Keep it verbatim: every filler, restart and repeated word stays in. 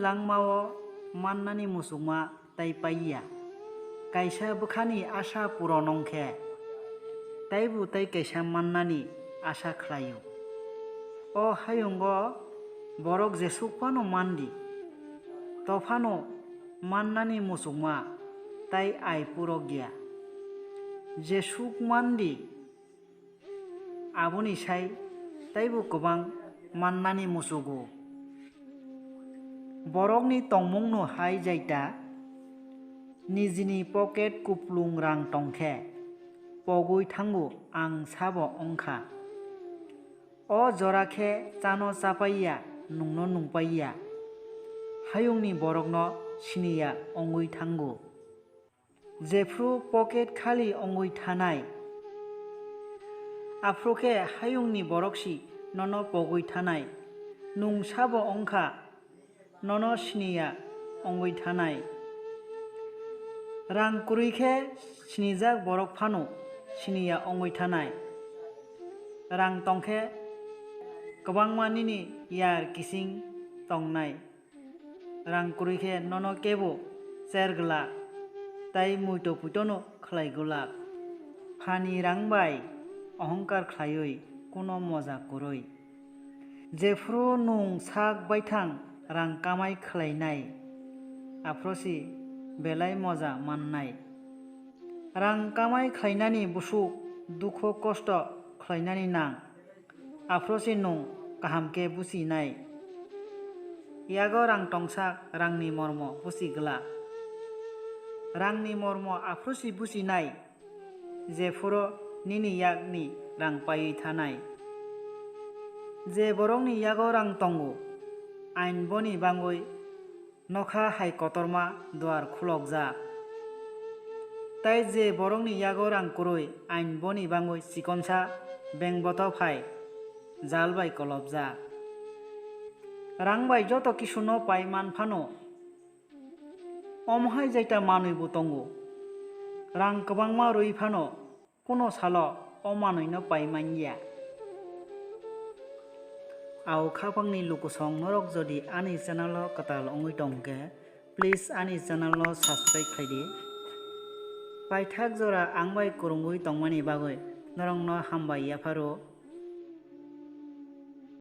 Langmao mannani muchungma tai paiya. Kaisa bwkhani asha puron wngkhe, taibo tai kaisa mannani asha khlaio. O hayungo borok jesuk phano mandi, tophano mannani muchungma tai ai purokya. Jesuk mandi, aboni sai taibo kwbang mannani muchugo. Borokni tongmungno hai jaita, nijini pocket kuplung rang tongkhe, pogwi thango ang sabo wngkha. O jora khe chano chapaiya, nungno nungpaiya, hayungni borokno siniya wngwi thango. Jephru pocket khali wngwi thanai, aphru khe hayungni borok si nono pogwi thanai, nung sabo wngkha, nono siniya wngwi thanai. Rang kwrwi khe sinijak borok phano siniya wngwi thanai. Rang tongkhe kwbangma nini yar kising tongnai. Rang kwrwi khe nono kebo cher glak, tai muito puitono khlai glak. Phani rang bai ohongkar khlaiwi kuno moja kwrwi. Jephru nung sak baithang rang kamai khlainai, aphrusi belai moja mannai. Rang kamai khlainani busuk dukho kosto khlainani nang, aphrusi nung kaham khe buchinai. Yago rang tongsak rangni mormo buchi glak. Rangni mormo aphrusi buchinai, jephuru nini yakni rang paiwi thanai. Je borokni yago rang tongo, ain boni bangwi nokha hai kotorma duar khulokjak. Tai je borokni yago rang kwrwi ain boni bangwi chikonsa beng boto phai jal bai kolopjak. Rang bai joto kisuno pai man phano, omo hai jaita manwi bo tongo. Rang kwbangma rwi phano, kuno salo o manwino pai man ya. Ao khaphangni lukusong norok jodi ani channel o kwtal wngwi tongkhe, please ani channel o subscribe khlai di. Paithak jora ang bai kwrwngwi tongmani bagwi norokno hambai yapharo.